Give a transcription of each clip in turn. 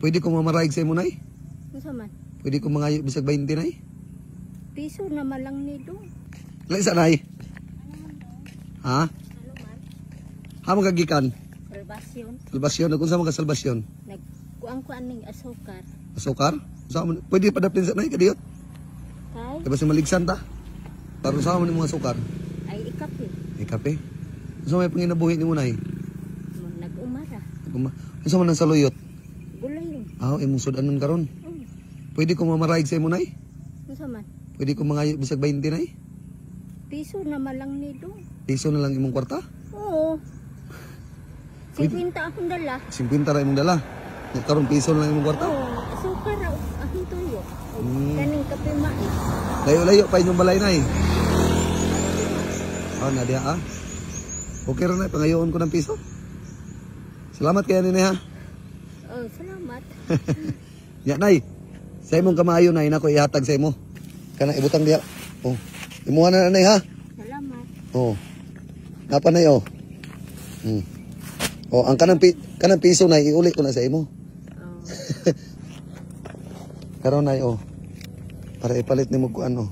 Pwede ko mamaraig sa imo, nay? Unsa man? Pwede ko mangayo bisag 20, nay? Piso na malang ni dong. Lain sa nay? Ha? Ano man? Ha magagikan? Salvasyon. Salvasyon, kung sa mga salvasyon? Nagkuang-kuan ning asukar. Asukar? Sa man pwede pa daplin sa nay kadiyot? Kay Kay basta maligsan ta. Para sa man mga asukar. Ay ikape. Ay kape. Unsa may panginabuhi nimo, nay? Mo nag-umara. Unsa man ang saluyot? Gulay yun. Ah, imong sudanon karon. Pwede ko mamaraig sa imo, nay? Unsa man? Pwede ko mangayo bisag 20, nay? Piso na malang ni dong. Piso na lang imong kwarta? Oo. 50 akong dala. 50 ra imong dala. Nya karon piso na lang imong kwarta. Oo, asukar ra akong tuyo. Kaning kape mais. Layo-layo pa inyong balay, nay. Oh, na diha ah. Okay ra na pangayoon ko ng piso. Salamat kay ni ha. Oh, salamat. Nya nay. Sa imong kamaayo nay nako ihatag sa imo. Kana ibutang diha. Oh. Imuha na nay ha. Salamat. Oh. Napa nay oh. Oh, ang kanang kanang piso nay iuli ko na sa imo. Oh. Karon nay oh. Para ipalit nimo ko ano.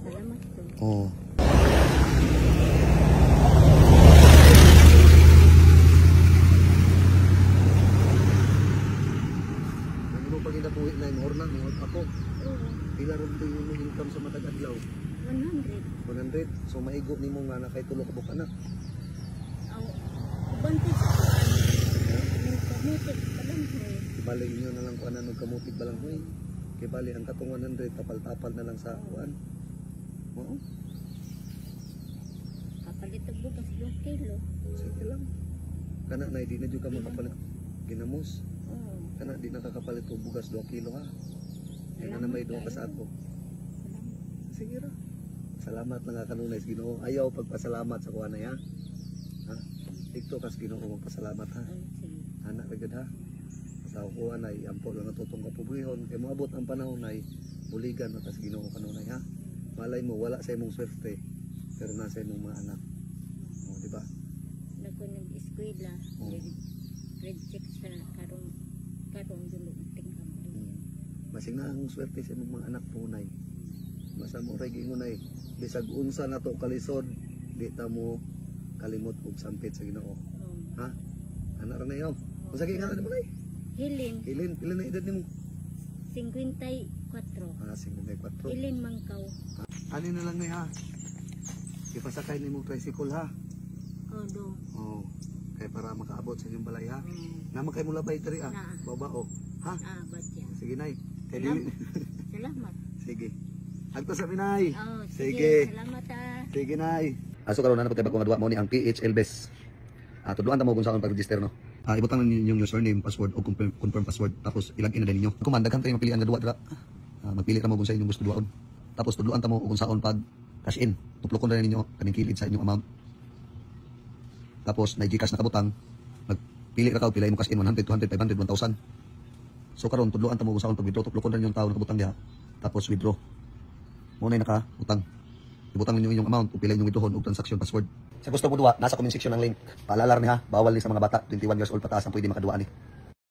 Salamat dong. Oh. Ang imong paginabuhi na imong orna, mo ako. Oo, Pila ron to yung imong income sa matag adlaw? 100. 100. So maigo nimo nga nakay tulo ka buok anak. Aw, uban ko sa kuan. Kaning kamutik balanghoy. Ibali inyo na lang kuanan og kamutig balanghoy. Kay bali ang katong 100 tapal-tapal na lang sa kuan. Oo. Kapalit og bugas 2 kilo. Sige lang. Kana na di na jud ka makapalit ginamos. Oo. Kana di nakakapalit og bugas 2 kilo ha. Kaya na may duha ka sa ako. Salamat. Sige ra. Salamat lang ka kanunay sa Ginoo. Ayaw pagpasalamat sa kuan ha. Ha? Dito kas Ginoo magpasalamat ha. Oh, sige. Anak ra gud ha. Sa kuan ay ampo lang natutong kapobrehon kay moabot ang panahon ay buligan na kas Ginoo kanunay ha. Malay mo wala sa imong swerte pero nasa imong mga anak. O, di ba? Nako nag-eskwela. Oo. Grade 6 sa karong karong dulog tingkam. Masing na ang swerte sa imong mga anak punay. Basta mo ray gingon ay bisag unsa nato kalisod di ta mo kalimot og sampit sa Ginoo. Oh. Ha? Anak ra na yaw. Unsa kay ngalan mo nay? Hilin Ilin, pila na edad nimo? 54. Ah, 54. Hilin Mangkaw. Ani na lang ni ha. Ipasakay nimo tricycle ha. Oh, do. Oh. Kay para makaabot sa inyong balay ha. Mm. Naman kay mula bay diri ah. Naa. Babao. Ha? Ah, batya. Sige nay. Kay dili. Salamat. Sige. Agto sa minay. Oh, Sige. sige. Salamat ah. Sige nay. Aso karon na po tayo nga duwa mo ni ang PHL Best. Ah, tudluan ta mo kung saan pag-register no. Ah, ibutang ninyo yung username, password o confirm password tapos ilagin na din ninyo. Kung man daghan kayo mapilian nga duwa dira. Ah, magpili ra mo kung sa inyong gusto duwaon. Tapos tudluan ta mo kung saon pag cash in. Tuplokon ra ninyo kaning kilid sa inyong amount. Tapos na GCash na kabutang, magpili ra ka og pila imong cash in 100, 200, 500, 1,000. So karon tudluan ta mo kung saon pag withdraw, tuplokon ra ninyo ang tao na kabutang diha. Tapos withdraw. Mo na nakabutang. Ibutang ninyo inyong amount ug pila inyong withdrawon ug transaction password. Sa gusto mo duwa, nasa comment section ang link. Paalala ni ha, bawal ni sa mga bata, 21 years old pataas ang pwede makaduwa ni.